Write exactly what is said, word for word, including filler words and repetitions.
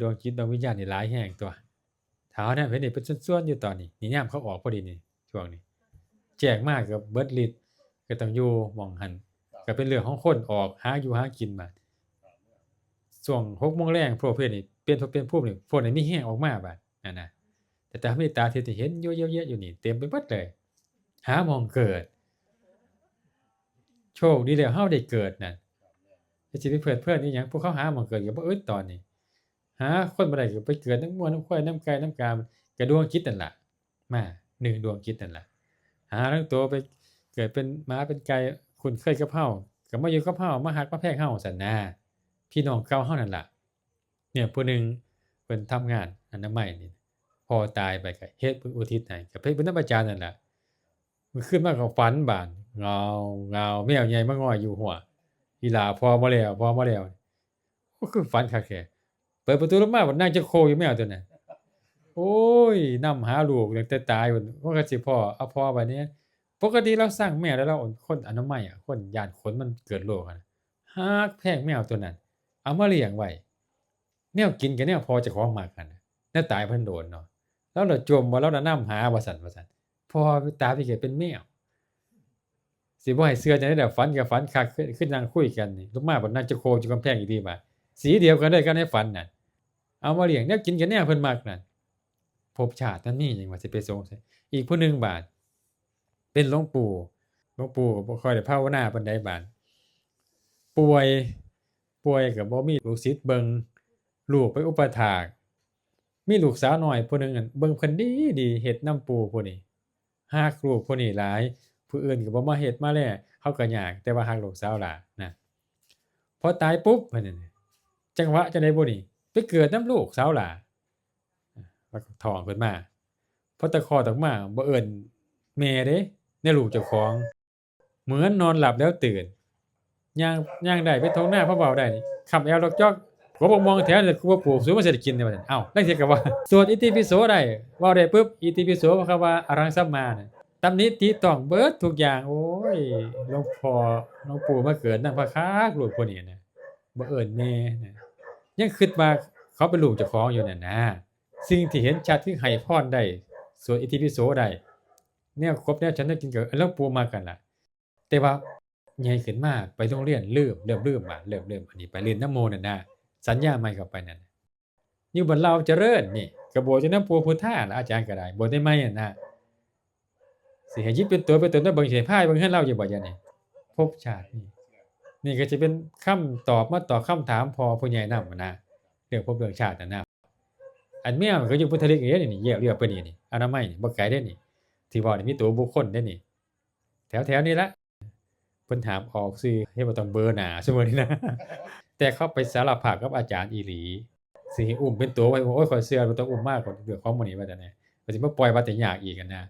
ดวงจิตดวงวิญญาณนี่หลายแฮงตั๊ว ถ้าเอาแนวเห็นนี่เป็นส่วนๆอยู่ตอนนี้ นี่ยามเขาออกพอดีนี่ ช่วงนี้ แจ้งมาก็เบิดฤทธิ์ ก็ต้องอยู่หม่องหั่น ก็เป็นเรื่องของคนออกหาอยู่หากินบาด ช่วงหกโมงแลง พวกเพศนี่ เปลี่ยนภพเปลี่ยนภูมินี่ พวกนี้มีแฮงออกมาบาด นั่นน่ะ แต่ถ้ามีตาทิพย์นี่เห็นเยอะแยะอยู่นี่ เต็มไปหมดเลย หาหม่องเกิด โชคดีแล้วเฮาได้เกิดนั่น จะสิไปเพลิดเพลินอีหยัง พวกเขาหาหม่องเกิดก็บ่อึดตอนนี้ หาคนบ่ได้ก็ไปเกิดนำงัวนำควายนำไก่นำกา ก็ดวงจิตนั่นล่ะ มา หนึ่งดวงจิตนั่นล่ะ หาทั้งตัวไปเกิดเป็นหมาเป็นไก่ คุ้นเคยกับเฮา ก็มาอยู่กับเฮา มาฮักมาแพงเฮาซั้นนา พี่น้องเก่าเฮานั่นล่ะ เนี่ยผู้หนึ่งเพิ่นทำงานอนามัยนี่ พ่อตายไปก็เฮ็ดบุญอุทิศให้ ก็เฮ็ดบุญนำอาจารย์นั่นล่ะ มื้อคืนมาก็ฝันบาด เงา เงา แมวใหญ่มาง่อยอยู่หั้ว อีหล่า พ่อมาแล้ว พ่อมาแล้ว โอ้ คือฝันคักแท้ เปิดประตูลงมา บัดนั่งจะโคอยู่แมวตัวนั้น โอ้ย นำหาลูกตั้งแต่ตายพุ้น มันก็สิพ้อ เอาพ้อบัดนี้ ปกติลาวซังแมวแล้ว ลาวคนอนามัยอะ คนย้านขนมันเกิดโรคอะนะ ฮักแพงแมวตัวนั้น เอามาเลี้ยงไว้ แนวกินก็แนวพ่อเจ้าของมักหั่นน่ะ แนวตายเพิ่นโดนเนาะ ลาวละจ่มว่าลาวละนำหาว่าซั่น ว่าซั่น พ่อตาไปเกิดเป็นแมว สิบ่ให้เชื่อจั่งใด๋ล่ะ ฝันก็ฝันคัก คือ คือนั่งคุยกันนี่ ลงมาบัดนั่งจะโคอยู่กำแพงอีหลีบาด สีเดียวกันเลยกับในฝันน่ะ เอามาเลี้ยง แนวกินก็แนวเพิ่นมักนั่น ภพชาตินั้นมีหยังว่าสิไปสงสัย อีกผู้หนึ่งบาด เป็นหลวงปู่ หลวงปู่ก็บ่ค่อยได้ภาวนาปานใดบาด ป่วย ป่วยก็บ่มีลูกศิษย์เบิ่ง ลูกไปอุปถาก มีลูกสาวน้อยผู้หนึ่งนั่น เบิ่งเพิ่นดีดี เฮ็ดนำปู่ผู้นี้ ฮักลูกผู้นี้หลาย ผู้อื่นก็บ่มาเฮ็ดมาแล เขาก็ยาก แต่ว่าฮักลูกสาวหลายนะ พอตายปุ๊บ บัดนี้ จังหวะจั่งใด๋บุนี่ ไปเกิดนำลูกสาวหลาย แล้วก็ท้องขึ้นมา พอตะคลอดออกมา บ่เอิ้นแม่เด้ ในลูกเจ้าของ เหมือนนอนหลับแล้วตื่น ย่าง ย่างได้ไปท่งนา พอเว้าได้นี่ ค้ำแอวดอกจอก หัวบักม่วงแถวนี่กูบ่ปลูก สูมาสิได้กินเด้ ว่าซั่น เอ้า ลางเทื่อก็ว่า สวดอิติปิโสได้ เว้าได้ปุ๊บ อิติปิโส คำว่าอรหังสัมมาน่ะ ตำหนิติต้องเบิดทุกอย่าง โอ้ย หลวงพ่อ หลวงปู่มาเกิดนำคักๆ ลูกผู้นี้นะ บ่เอิ้นแม่นะ ยังคิดว่าเขาเป็นลูกเจ้าของอยู่นั่นนะ สิ่งที่เห็นชัดคือให้พรได้ สวดอิติปิโสได้ แนวครบแนวฉันแนวกินก็หลวงปู่มักหั่นล่ะ แต่ว่าใหญ่ขึ้นมาไปโรงเรียนลืม เริ่มลืมบาด เริ่ม เริ่มอันนี้ไปเล่นนำหมู่นั่นนะ สัญญาใหม่เข้าไปนั่น อยู่บ้านลาวเจริญนี่ ก็บวชอยู่นำปู่พุทธาล่ะ อาจารย์ก็ได้ บวชได้ใหม่นั่นนะ สิให้หยิบเป็นตัวเป็นตนมาเบิ่ง สิให้พาไปเบิ่งเฮือนลาวอยู่บ่ เดี๋ยวนี้ ภพชาตินี่ นี่ก็สิเป็นคำตอบมาตอบคำถามพ่อผู้ใหญ่นำหั้นนะ เรื่องภพเรื่องชาตินั่นนะ อันแมวมันก็อยู่พุทธลิกนี่เด้นี่ แยกเรียกไปนี่นี่ อนามัยนี่ บ่ไกลเด้นี่ ที่เว้านี่มีตัวบุคคลเด้นี่ แถวๆ นี่ละ เพิ่นห้ามออกชื่อ เฮ็ดบ่ต้องเบลอหน้า ซุมื้อนี้นะ แต่เขาไปสารภาพกับอาจารย์อีหลี สิให้อุ้มเป็นตัวไว้ โอ้ย ข้อยเชื่อบ่ต้องอุ้มมากกว่าเรื่องของหมู่นี้ว่าแต่แน่ ก็สิมาปล่อยว่าแต่ยากอีกหั้นนะ